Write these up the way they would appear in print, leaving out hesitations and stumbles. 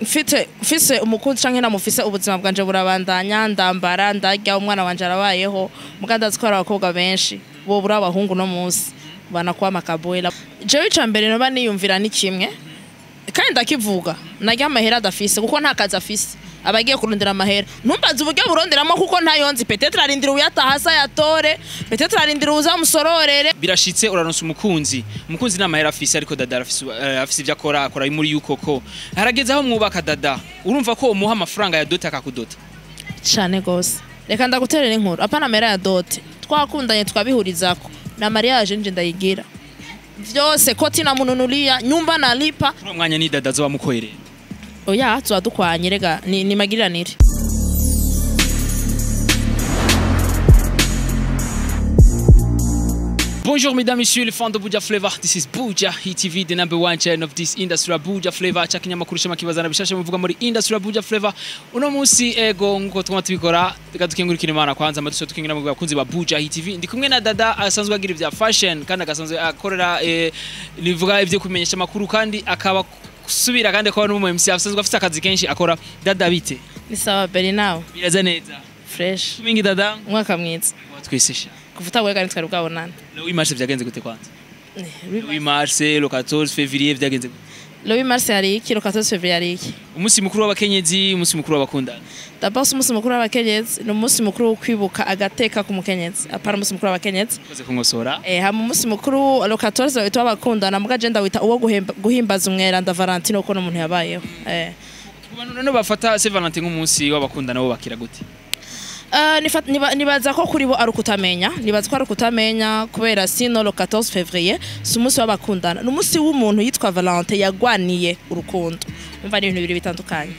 Mfise umukunzi canke namufise, ubuzima bwanje burabandanya, ndambara, ndarya, umwana wanje arabayeho. Muga ndazi ko hari abakobwa benshi bobura abahungu no munsi banakuba makaboela. Jewe ica mbere noba niyumvira ni kimwe kandi ndakivuga: narya amahera adafise, kuko nta kazi afise, aba agiye kurondera amahera. Ntumbaze uburyo buronderamo kuko ntayonzi. Peut-être arindira uyataha se ayatore, peut-être arindira uzamusororere. Birashitse uraronsa umukunzi, umukunzi nta mahera afise, ariko Dada arafise, afise ivyo akora, akora muri yukoko. Harageze aho mwubaka. Dada, urumva ko umuha amafaranga ya dot akakudota? Cane gose. Reka ndaguterera inkuru. Apana amahera ya dot, twakundanye, twabihurizako na mariage nje ndayigira vyose, koti namununulia, nyumba nalipa. Kuri uwo mwanya ni Dada azoba amukoherera? Oya, tuba dukwanye rega, ni magiranire. Bonjour mesdames, messieurs, les fans de Buja Flavor. This is Buja TV, the number one channel of this industry, Buja Flavor. Cha kinyamakuru shema kibazana bishashe muvuga muri industry ya Buja Flavor. Uno munsi, ego, nkuko twama tubikora, reka dukengurikira Imana kwanza, amadusho tukengira mu bakunzi ba Buja TV. Ndi kumwe na Dada asanzwe agira ivya fashion kandi agasanzwe akorera nivuga ivyo kumenyesha makuru, kandi akaba subira kandi akaba n'umu MC, asanzwe afite akazi kenshi akora. Dada, bite? Ni sawa beri, nawe? Biraza neza. Fresh. Tumingi Dada. Umwaka mwiza. Twese. Kuva utagwega ntitwari bwabonana. Le 8 mars vyagenze gute kwanza? Le 8 mars, le 14 février vyagenze gute? Le 8 mars yari iki? Le 14 février yari iki? Umunsi mukuru w'abakenyezi, umunsi mukuru w'abakundana. D'abord si umunsi mukuru w'abakenyezi, ni umunsi mukuru wo kwibuka agateka k'umukenyezi, apana umunsi mukuru w'abakenyezi. Ukoze kunkosora. Hama umunsi mukuru le 14 bawita w'abakundana, muga je ndawita uwo guhimbaza umweranda Valentino, uko n'umuntu yabayeho. Ku bantu none bafata Saint Valentin nk'umunsi w'abakundana, bo bakira gute? Nibaza ko kuri bo ari ukutamenya, nibaza ko ari ukutamenya, kubera sino le 14 février si umunsi w'abakundana, ni umunsi w'umuntu yitwa Valentin yagwaniye urukundo. Umva, ni ibintu bibiri bitandukanye.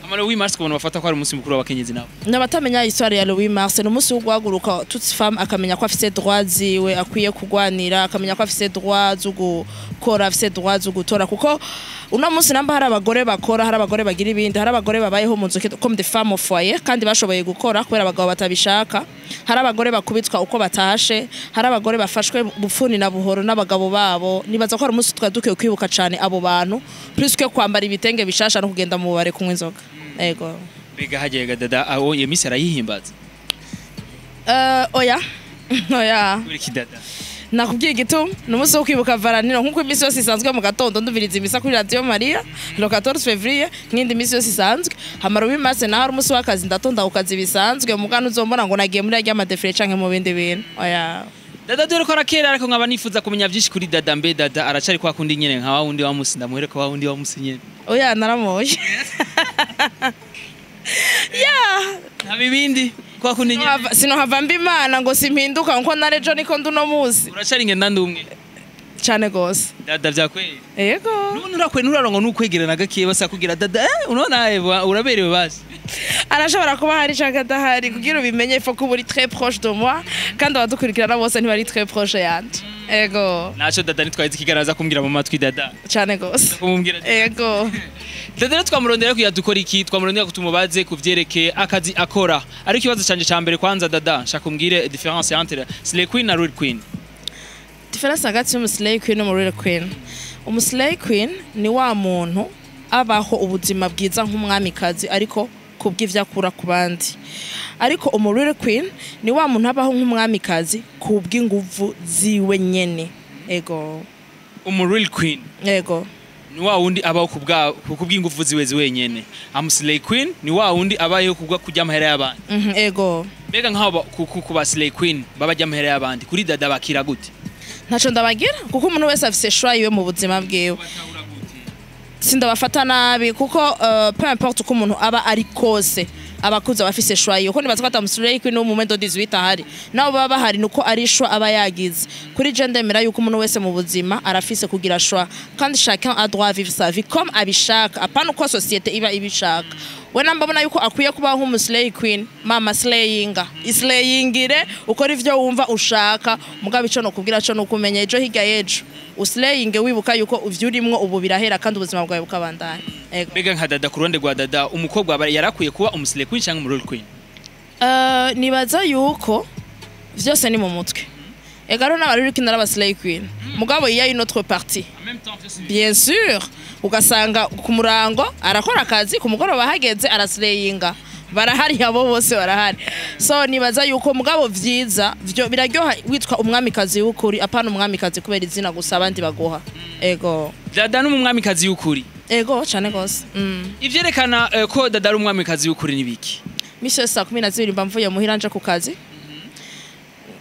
Ama le 8 mars, ku bantu bafata ko ari umunsi mukuru w'abakenyezi nabo? N'abatamenya histoire ya le 8 mars, ni umunsi wo guhaguruka toute femme akamenya ko afise droit ziwe akwiye kugwanira, akamenya ko afise droit zo gukora, afise droit zo gutora, kuko uno munsi namba hari abagore bakora, hari abagore bagira ibindi, hari abagore babayeho mu nzu comme des femmes au foyer kandi bashoboye gukora kubera abagabo batabishaka, hari abagore bakubitwa uko batashe, hari abagore bafashwe bufuni na buhoro n'abagabo babo. Nibaza ko hari umunsi twari dukwiye kwibuka cane abo bantu plus que kwambara ibitenge bishasha no kugenda mu bare kunywa inzoga. Ego. Mbega hajyaga Dada aho iyo minsi arayihimbaza? Oya, oya. Uri ki, Dada? Nakubwiye igituma: ni umunsi wo kwibuka Valentino nk'uko iminsi yose isanzwe. Mu gatondo ndumviriza imisa kuri Radio Maria le 14 février nk'indi minsi yose isanzwe. Hamara 8 mars naho ari umunsi w'akazi, ndatonda ku kazi bisanzwe, mugana uzombona ngo nagiye muri arya ma défilé canke mu bindi bintu, oya. Dada, dore ko arakera, ariko nkaba nifuza kumenya byinshi kuri Dada. Mbe Dada aracari kwa kundi nyene, nka wa wundi wa musi ndamuhereka, wa wundi wa musi nyene? Oya, naramoye ya. Nta bibindi, kwa kundi nyene? Sinohava mba Imana ngo simpinduka, nkuko narejo niko nduno musi. Uracari ngenda ndumwe? Cane gose. Dada, vyakweli? Yego. Nubona urakwe nurarongo nukwegerana gakiye basa kugira Dada, unaona, uraberewe basi. Arashobora kuba hari canke adahari. Kugira ubimenye, faut kuba uri très proche de moi, kandi abadukurikirana bose ntibari très proche yanje. Ego. Naco Dada, nitwaye ikiganiro kumbwira mu matwi Dada. Cane gose. Kumubwira. Ego. Dada rero twamurondera kugira dukora iki? Twamurondera ko tumubaze kuvyerekeye akazi akora, ariko ikibazo canje ca mbere kwanza, Dada, nshaka umbwire différence entre Slay Queen na Real Queen. Différence hagati y'umuslay queen n'umu queen: umuslay queen ni wa muntu abaho ubuzima bwiza nk'umwamikazi, ariko kubw'ivyo akura ku bandi, ariko umu real queen ni wa muntu abaho nk'umwamikazi kubw'inguvu ziwe nyene. Ego. Umu real queen Ego. ni wa wundi abaho kubwa kubw'inguvu ziwe wenyene, amu Slay Queen ni wa wundi abayeho kubwa kurya amahera y'abandi. Ego. Mbega nk'aho ku ba Slay Queen baba amahera y'abandi, kuri Dada bakira gute? Ntaco ndabagira, kuko umuntu wese afise choix yiwe mu buzima bwiwe. Sindabafata nabi, kuko peu importe uko umuntu aba ari kose, abakuze abafise choix yiwe, kuko nibaza ko ata muslay queen wo mu moins de 18 ahari. Nabo baba bahari nuko ari choix aba yagize. Kuri je ndemera yuko umuntu wese mu buzima arafise kugira choix, kandi chacun a droit à vivre sa vie comme abishaka, apana uko société iba ibishaka. We namba mbona yuko akwiye kubaho nk'umuslay queen, mama slayinga, islayingire, ukora ivyo wumva ushaka. Mugabo ico no kubwira co nuko umenya ejo hirya y'ejo uslayinge wibuka yuko ivyo urimwo ubu birahera kandi ubuzima bwawe bukabandanya. Ego. Mbega nka Dada, ku ruhande rwa Dada, umukobwa aba yarakwiye kuba umuslay queen cyangwa umu real queen? Nibaza yuko vyose ni mu mutwe. Ega rero n'aba queen n'aba slay queen, mugabo il y a une autre partie. En même temps, bien sûr, ugasanga ku murango arakora akazi, ku mugoroba hageze araslayinga. Barahari abo bose, barahari. So nibaza yuko mugabo vyiza vyo biraryoha witwa umwamikazi w'ukuri, apana umwamikazi kubera izina gusa abandi baguha. Ego. Dada ni umwamikazi w'ukuri. Ego, cane gose. Ivyerekana ko Dada ari umwamikazi w'ukuri ni biki? Misi yose saa 12 mba mvuye muhira nje ku kazi.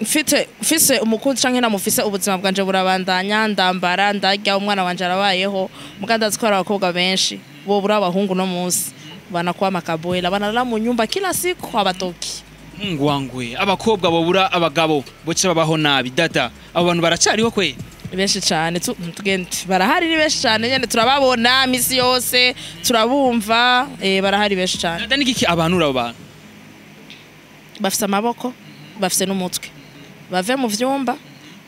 Mfise umukunzi canke namufise, ubuzima bwanje burabandanya, ndambara, ndarya, umwana wanje arabayeho. Muga ndazi ko hari abakobwa benshi bobura abahungu no munsi banakuwa makabwela, banalala mu nyumba kila siku, habatoki. Mungu wangu we, abakobwa bobura abagabo boce babaho nabi. Dada, abo bantu baracariho kwe? Ni benshi cane, tugende, barahari, ni benshi cane nyene, turababona misi yose, turabumva, barahari benshi cane. Dada, ni iki abantu abo bantu? Bafise amaboko, bafise n'umutwe, bave mu vyumba,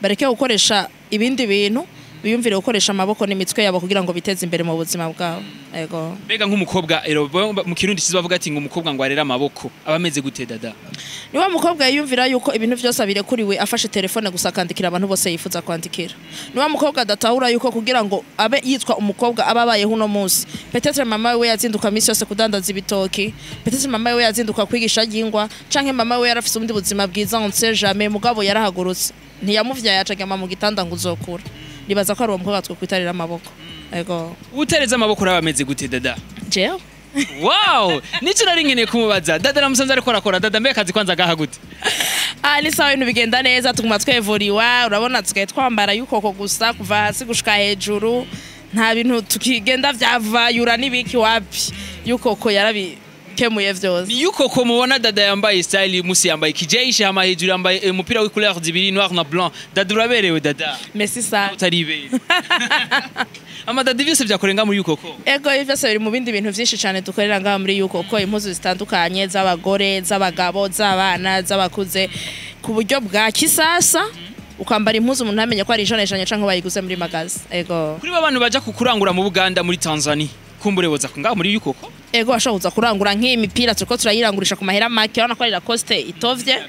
bareke gukoresha ibindi bintu, biyumvire gukoresha amaboko n'imitwe yabo kugira ngo biteze imbere mu buzima bwabo. Ego. Mbega nk'umukobwa ero mu Kirundi kiza bavuga ati ngo umukobwa ngo arere amaboko aba ameze gute, Dada? Ni wa mukobwa yiyumvira yuko ibintu byose abirekuriwe, afashe telefone gusa akandikira abantu bose yifuza kwandikira. Ni wa mukobwa adatahura yuko kugira ngo abe yitwa umukobwa aba abayeho uno munsi, peut-être mama we yazinduka misi yose kudandaza ibitoki, peut-être mama we yazinduka kwigisha ryingwa, canke mama we yarafise ubundi buzima bwiza, on sait jamais, mugabo yarahagurutse, ntiyamuvyaye acagama mu gitanda ngo uzokura. Nibaza ko ari uwo mukobwa twokwitarira amaboko. Ego. Utereza amaboko uraba ameze gute, Dada? Jewe. Wow, nico nari nkeneye kumubaza. Dada namusanze ariko arakora. Dada, mbega akazi kwanza gaha gute? Ah, ni sawa, ibintu bigenda neza, tuguma twevuriwa. Urabona tugaye twambara yukoko gusa kuva hasi gushika hejuru, nta bintu tukigenda vyavayura n'ibiki, wapi, yukoko yarabikemuye vyose. Ni yuko ko mubona Dada yambaye style musi, yambaye kijeisha, hama hejuru yambaye umupira w'icouleur zibiri, noir na blanc. Dada, uraberewe, Dada. Merci sana. Utaribere ama Dada, byose byakorenga muri yukoko? Ego, ivyo vyose biri mu bindi bintu vyinshi cane dukorera ngaha muri yukoko, impuzu zitandukanye z'abagore, z'abagabo, z'abana, z'abakuze, ku buryo bwa kisasa, ukambara impuzu umuntu ntamenye ko ari ijoneshanya canke bayiguze muri magasin. Ego. Kuri ba bantu baja kukurangura mu Buganda, muri Tanzania, kumbure boza ngaha muri yukoko? Ego, ashobora kuza kurangura nk'iyi mipira, turiko turayirangurisha ku mahera make. Urabona ko ari Lacoste itovye,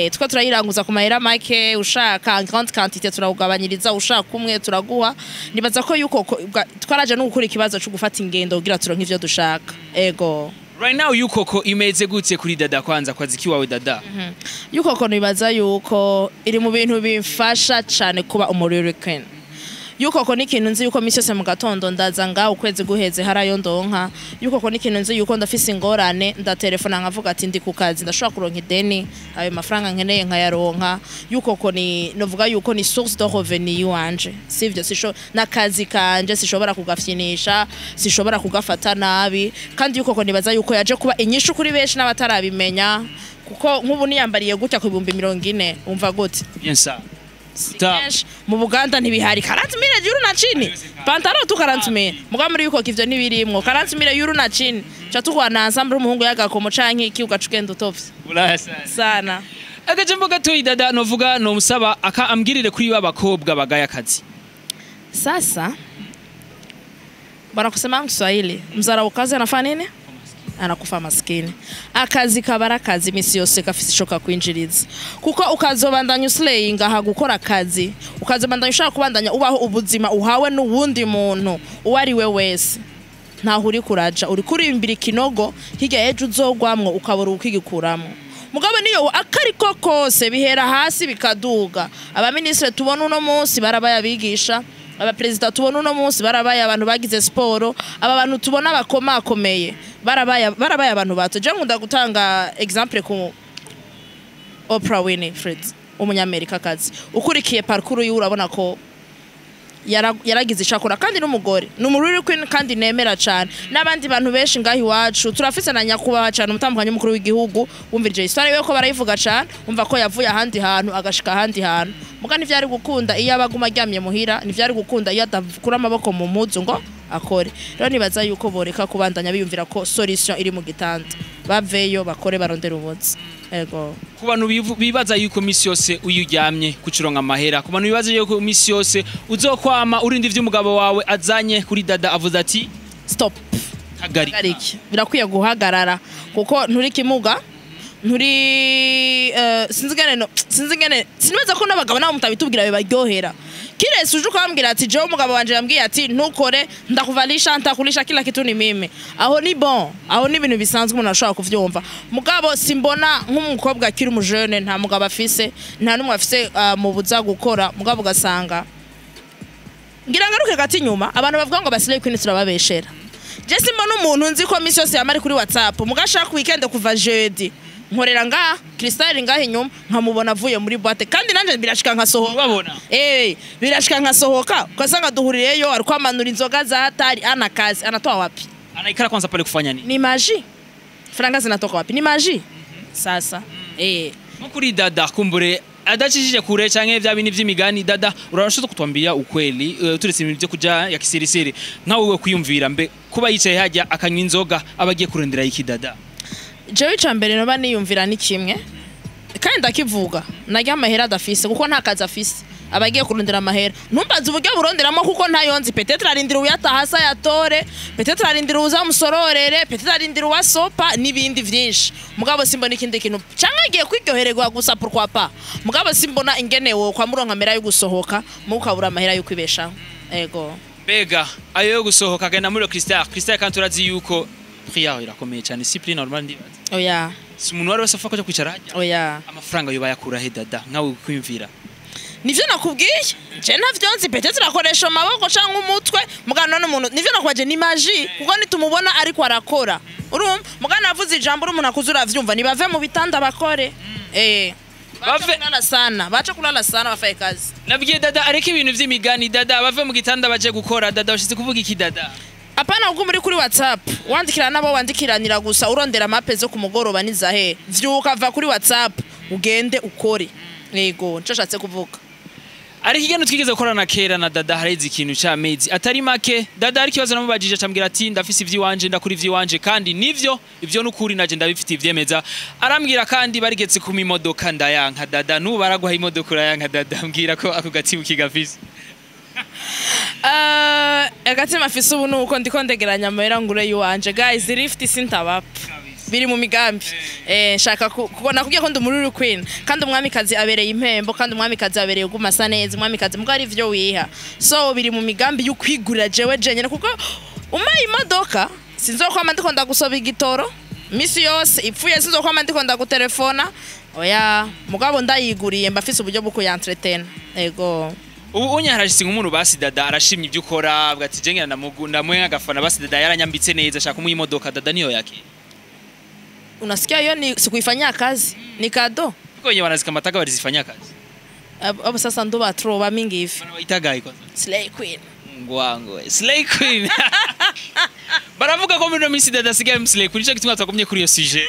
turiko turayiranguza ku mahera make. Ushaka en grande quantité turawugabanyiriza, ushaka umwe turaguha. Nibaza ko yuko twaraje no gukora ikibazo cyo gufata ingendo kugira turonke ivyo dushaka. Ego. Right now yukoko imeze gute kuri Dada? Kwanza kwazi kiwawe, Dada? Yuko nibaza yuko iri mu bintu bimfasha cane kuba umuriri queen. Yuko ko n'ikintu nzi yuko misi yose mu gatondo ndaza ngaho, ukwezi guheze harayo ndonka. Yuko ko n'ikintu nzi yuko ndafise ingorane, ndatelefona nkavuga ati ndi ku kazi, ndashobora kuronka ideni, ayo mafaranga nkeneye nkayaronka. Yuko ko ni novuga yuko ni source de revenu yiwanje, sivyo? Sisho n'akazi kanje sishobora kugafyinisha, sishobora kugafata nabi. Kandi yuko ko nibaza yuko yaje kuba inyishu kuri benshi n'abatarabimenya, kuko nk'ubu niyambariye gutya ku 40,000, umva gute? Bien ça. Si kenshi mu Buganda ntibihari, 40 000 juru na chini, pantalon tu 40 000. Muga muri yuko ivyo ntibirimwo, 40 000 yuru na chini ca tuguha na ensemble umuhungu yagakomo canke iki, ugaca ugenda utovye. Ulaya sana. Sana. Agajambo gatoyi, Dada, novuga nomusaba aka ambwirire kuri ba bakobwa bagaya akazi. Sasa bana kusema Kiswahili, mzarau kazi anafanya nini? Anakufa maskini. Akazi kabara akazi misi yose gafise ico kakwinjiriza, kuko ukazobandanya uslayinga aha gukora akazi, ukazobandanya ushaka kubandanya ubaho ubuzima uhawe n'uwundi muntu uwo ari we wese, ntaho uri kuraja, uri kurimbira ikinogo hirya ejo uzogwamwo ukabura ukigikuramwo. Mugabo niyo akariko kose bihera hasi bikaduga. Abaminisitiri tubona uno munsi barabaye abigisha, abaperezida tubona uno munsi barabaye abantu bagize siporo, aba bantu tubona bakomakomeye barabaye abantu bato. Je nkunda gutanga exemple ku Oprah Winfrey, umunyamerikakazi. Ukurikiye parcours yiwe urabona ko yaragize ishakora, kandi n'umugore ni umururi queen, kandi nemera cyane n'abandi bantu benshi ngaho iwacu. Turafise na nyakubahwa cyane umutambukanyi w'umukuru w'igihugu, wumvirije histoire yiwe ko barayivuga cyane, umva ko yavuye ahandi hantu agashika ahandi hantu. Muga ntivyari gukunda iyo abaguma aryamye muhira, ntivyari gukunda iyo adakura amaboko mu mpuzu ngo akore. Rero nibaza yuko boreka kubandanya biyumvira ko solution iri mu gitanda, baveyo bakore, barondera ubuzi. Ego. Ku bantu bibaza yuko misi yose uyo uryamye kucironka amahera, ku bantu bibaza yuko misi yose uzokwama urinda ivy'umugabo wawe azanye, kuri Dada avuze ati stop. Hagarika. Hagarike, birakwiye guhagarara, kuko nturi kimuga. Nturi sinzi ingene sinzi ingene, sinibaza ko n'abagabo nabo mutabitubwira bibaryohera. Kirese uje ukambwira ati jewe umugabo wanje yambwiye ati ntukore, ndakuvalisha, ntakulisha, kila kitu ni mimi, aho ni bon, aho ni ibintu bisanzwe umuntu ashobora kuvyumva. Mugabo simbona nk'umukobwa akiri umujene, nta mugabo afise, nta n'umwe afise mubuza gukora, mugabo ugasanga ngira ngaruke gati inyuma. Abantu bavuga ngo ba slay queen turababeshera. Je simbona umuntu nzi ko misi yose yama ari kuri WhatsApp, mugashaka weekend kuva jeudi nkorera ngaha, Crystal ngaha inyuma, nkamubona avuye muri boîte, kandi nanje birashika nkasohoka. Ubabona? Birashika nkasohoka, ugasanga duhuriyeyo, ariko amanura inzoga za hatari, ana kazi anatoa wapi? Anaikala kwanza pale kufanya nini? Ni maji, franga zinatoka wapi? Ni maji sasa. Nko kuri dada, kumbure adacishije kure canke vya bindi vy'imigani, dada urashobora kutwambia ukweli, turetse ibintu byo kuja ya kisirisiri, nkawe wewe kwiyumvira mbe kuba yicaye hajya akanywa inzoga aba agiye kurondera iki, dada? Jewe ica mbere noba niyumvira ni kimwe kandi ndakivuga: narya amahera adafise, kuko nta kazi afise, aba agiye kurondera amahera. Ntumbaze uburyo buronderamo kuko ntayo nzi. Peut-être arindira uyataha asa yatore, peut-être arindira uzamusororere, peut-être arindira uwasopa n'ibindi vyinshi. Mugabo simbona ikindi kintu, canke agiye kwiryohererwa gusa, pourquoi pas. Mugabo simbona ingene wo kwa muronka amahera yo gusohoka mukabura amahera yo kwibeshaho. Ego. Mbega ayo yo gusohoka agenda muri Crystal, Crystal kandi turazi yuko prix yaho irakomeye cyane, si prix normal ndibaza. Oya. Si umuntu wari wese apfa kuja kwicara hajya. Oya. Amafaranga yo bayakura he, dada, nkawe kwiyumvira? Nivyo nakubwiye, je ntavyo nzi. Peut-être akoresha amaboko canke umutwe, mugana n'umuntu nivyo nakwaje ni magie, kuko nitumubona ariko arakora, urumva. Mugana avuze ijambo uri umuntu akuze uravyumva, nibave mu bitanda bakore. Bache kulala sana, bache kulala sana, bafaye kazi. Nabwiye dada areke ibintu vy'imigani, dada bave mu gitanda baje gukora. Dada, washize kuvuga iki, dada? Apana ubwo muri kuri WhatsApp wandikira nabo wandikiranira gusa, urondera mape zo ku mugoroba nizahe. Vyuka, va kuri WhatsApp ugende ukore. Yego, nico nshatse kuvuga. Ariko igeno twigeze gukorana kera na dada hareze ikintu c'amezi atari make, dada hari ikibazo namubajije acambwira ati ndafise ivy'iwanje, ndakora ivy'iwanje, kandi nivyo ivyo n'ukuri naje ndabifitiye ivyemeza. Arambwira kandi barigetse kuma imodoka ndayanka. Dada, n'ubu baraguha imodoka urayanka? Dada, mbwira ko ako gatsibo kigafise. Agatima afise ubu nuko ndiko ndegeranya amahera ngure yuwanje. Guys, lift sintabapfa, biri mu migambi. Nshaka kuko nakubwiye ko ndi umururu queen, kandi umwamikazi abereye impembo, kandi umwamikazi abereye uguma asa neza, umwamikazi mbwa ari ivyo wiha. So biri mu migambi y'ukwigurira jewe jenyene, kuko umpaye imodoka sinzokwama ndiko ndagusoba igitoro misi yose ipfuye, sinzokwama ndiko ndagutelefona, oya. Mugabo ndayiguriye mba mfise uburyo bwo kuyentretena. Ego. Ubu unye harashitse nk'umuntu basi dada arashimye ibyo ukora, avuga ati jengera ndamuhe agafana, basi dada yaranyambitse neza, ashaka kumuha imodoka, dada niyo yake? Unasikia, hiyo ni sikuifanyia kazi, ni cadeau. Kuko wenye wanazikamataga walizifanyia kazi. Hapo sasa ndo batro ba mingi hivi. Wanawaitaga kwanza? Slay queen. Mungu wangu, slay queen. Baravuga ko muri ino minsi dada asigaye mu slay queen, nico gituma twakumye kuri iyo sujet.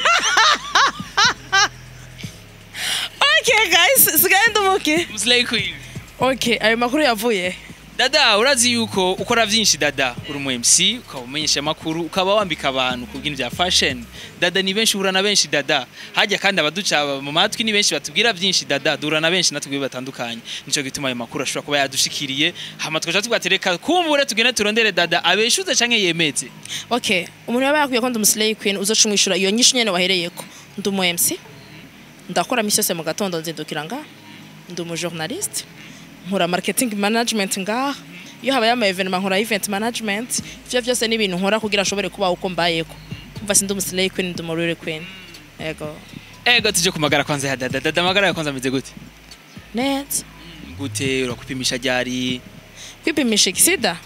Okay guys, sigaye ndumuki. Mu slay queen. Okay, ayo makuru yavuye. Dada, urazi yuko ukora vyinshi, dada uri umu MC, ukaba umenyesha amakuru, ukaba wambika abantu ku bintu bya fashion. Dada, ni benshi uhura na benshi, dada hajya, kandi abaduca mu matwi ni benshi, batubwira byinshi. Dada, duhura na benshi natubwiye batandukanye, nico gituma ayo makuru ashobora kuba yadushikiriye, hama tukaja tugatereka kumbure tugende turondere dada abeshuze canke yemeze. Okay, umuntu yaba yakwiye ko ndi umuslay queen, uzoca umwishura iyo nyishu nyene wahereyeko. Ndi umu MC, ndakora misi yose mu gatondo nzindukira ngaha. Ndi umu journaliste, nkora marketing management ngaha. Iyo habaye ama événement nkora event management. Ivyo vyose ni ibintu nkora kugira nshobore kubaho uko mbayeko. Umva, sindi umuslay queen, ndi umurure queen. Ego. Ego, tuje kumagara kwanza ya dada. Dada, amagara ya kwanza ameze gute? Neza. Gute? Urakupimisha ryari? Kwipimisha iki? Sida?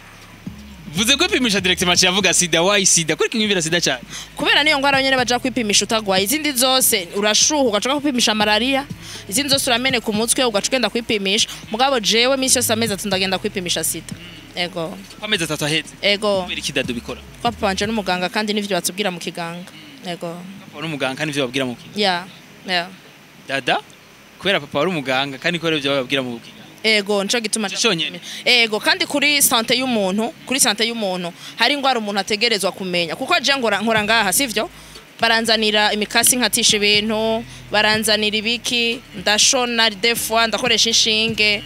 Vuze kwipimisha directement yavuga sida. Why sida? Kuri kimwibira sida cyane? Kubera niyo ngwara nyene baja kwipimisha utagwaye. Izindi zose urashuha ugaca kwipimisha malaria, izindi zose urameneka umutwe ugaca ugenda kwipimisha. Mugabo jewe misi yose amezi 3 ndagenda kwipimisha sida. Ego. Ko amezi 3 ahetse? Ego. Kubera iki dada ubikora? Kwa papa wanje n'umuganga, kandi n'ivyo batubwira mu kiganga. Ego. Papa wari umuganga kandi ivyo babwira mu kigo? Yeah. Dada, kubera papa wari umuganga kandi kubera ivyo babwira mu kigo? Ego, nico gituma. Ico conyene? Ego, kandi kuri santé y'umuntu, kuri santé y'umuntu hari ingwara umuntu ategerezwa kumenya, kuko je nkora ngaha, sivyo? Baranzanira imikasi nkatisha ibintu, baranzanira ibiki, ndashona des fois, ndakoresha inshinge.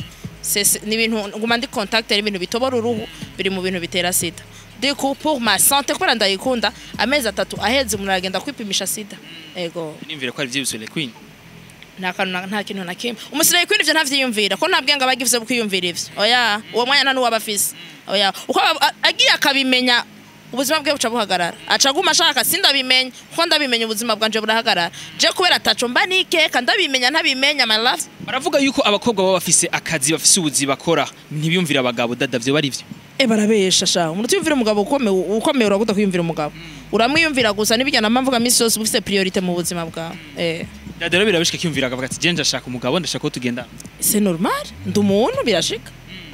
Ni ibintu nguma ndi contact n'ibintu bitobora uruhu, biri mu bintu bitera sida. Du coup, pour ma santé, kubera ndayikunda, amezi 3 aheze umuntu aragenda kwipimisha sida. Ego. Nimvira ko ari vy'ubu queen. Nta kantu, nta kintu na kimwe. Umu slay queen ivyo ntavyiyumvira, ko nta bwenge aba agifise bwo kwiyumvira ivyo. Oya, uwo mwanya nta n'uwo afise. Oya, uko agiye akabimenya, ubuzima bwe buca buhagarara, aca aguma ashaka sindabimenya, kuko ndabimenya ubuzima bwanje burahagarara. Je kubera ataco mba nikeka, ndabimenya ntabimenya, my love. Baravuga yuko abakobwa baba bafise akazi, bafise ubuzi bakora, ntibiyumvira abagabo. Dada, vyo bari vyo? E, barabesha sha. Umuntu tuyumvira umugabo ukomeye, ukomeye uraguta kwiyumvira umugabo, uramwiyumvira gusa n'ibijyana mpamvu misi yose uba ufise priorité mu buzima bwawe. Dada rero birabishika kiyumvira akavuga ati: "Je ndashaka umugabo, ndashaka ko tugendana." C'est normal, ndi umuntu, birashika,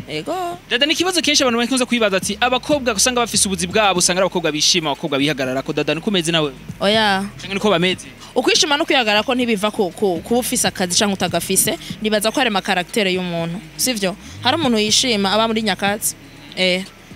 ego. Dada, ni ikibazo kenshi abantu bakunze kwibaza ati abakobwa usanga bafise ubuzi bwabo, usanga ari abakobwa bishima, abakobwa bihagarara ko. Dada, niko umeze nawe? Oya. Canke niko bameze? Ukwishima no kwihagarara ko ntibiva ku kuba ufise akazi canke utagafise. Nibaza ko hari ama caractère y'umuntu, sivyo? Hari umuntu yishima aba muri nyakatsi,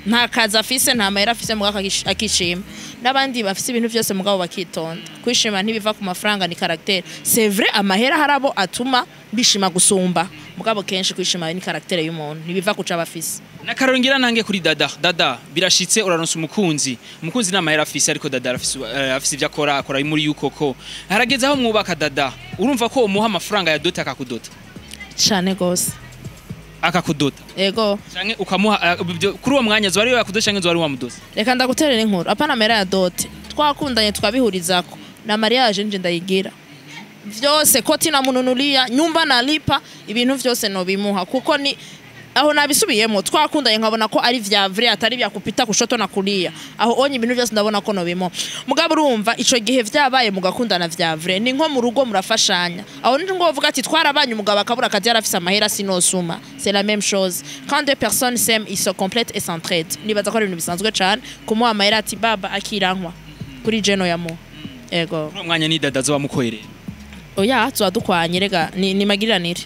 nta kazi afise, nta mahera afise, mugabo akishima, n'abandi bafise ibintu vyose mugabo bakitonda. Kwishima ntibiva ku mafaranga, ni caractère. C'est vrai, amahera hari abo atuma bishima gusumba, mugabo kenshi kwishima ni caractère y'umuntu, ntibiva ku co aba afise. Nakaroro ngira nange kuri Dada. Dada, birashitse uraronsa umukunzi, umukunzi nta mahera afise, ariko Dada arafise, afise ivyo akora, akora muri yukoko. Harageze aho mwubaka. Dada, urumva ko umuha amafaranga ya dot akakudota? Cane gose. Akakudota? Ego. Canke ukamuha, kuri uwo mwanya zoba ariwe yakudota canke zoba ari wamudota? Reka ndaguterera inkuru. Apana amahera ya dot, twakundanye tukabihurizako na mariage, nje ndayigira vyose, koti namununulia, nyumba nalipa, ibintu vyose nobimuha, kuko ni aho nabisubiyemo, twakundanye nkabona ko ari vya vrai, atari vya kupita kushoto na kulia. Aho onye ibintu vyose ndabona ko nobimo. Mugabo urumva ico gihe vyabaye mugakundana vya vrai, ni nko mu rugo, murafashanya. Aho ni ngo uvuga ati twarabanye, umugabo akabura akazi, yarafise amahera, sinosuma. C'est la même chose. Quand deux personnes s'aiment, ils se complètent et s'entraident. Nibaza ko ari ibintu bisanzwe cane kumuha amahera ati: "Baba, akirankwa." Kuri jeno yamuha, ego. Kuri uwo mwanya ni Dada azoba amukoherera? Oya, tuba dukwanye rega, ni magiranire.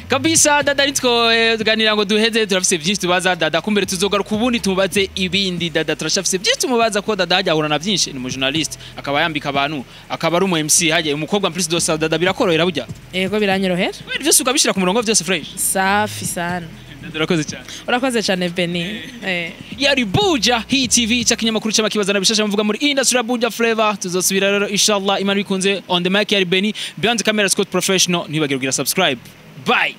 Kabisa. Dada, nitwo tuganira ngo duheze, turafise byinshi tubaza Dada. Kumbere tuzogaruka ubundi tumubaze ibindi. Dada turashafise byinshi tumubaza, ko Dada hajya ahura na byinshi, ni umujournaliste, akaba yambika abantu, akaba ari umu MC, hajya umukobwa plus dosa. Dada, birakorohera burya? Ego, biranyorohera. Kubera byose ukabishira ku murongo, byose fresh. Safi sana. Dada, urakoze cyane. Urakoze cyane, Beni. Yari Buja Hit TV, cha kinyamakuru cy'amakibaza na bishasha mvuga muri industry ya Buja Flavor. Tuzosubira rero inshallah, Imana bikunze. On the mic yari Benny, behind the camera Scott Professional. Ntibagire kugira subscribe. Bye.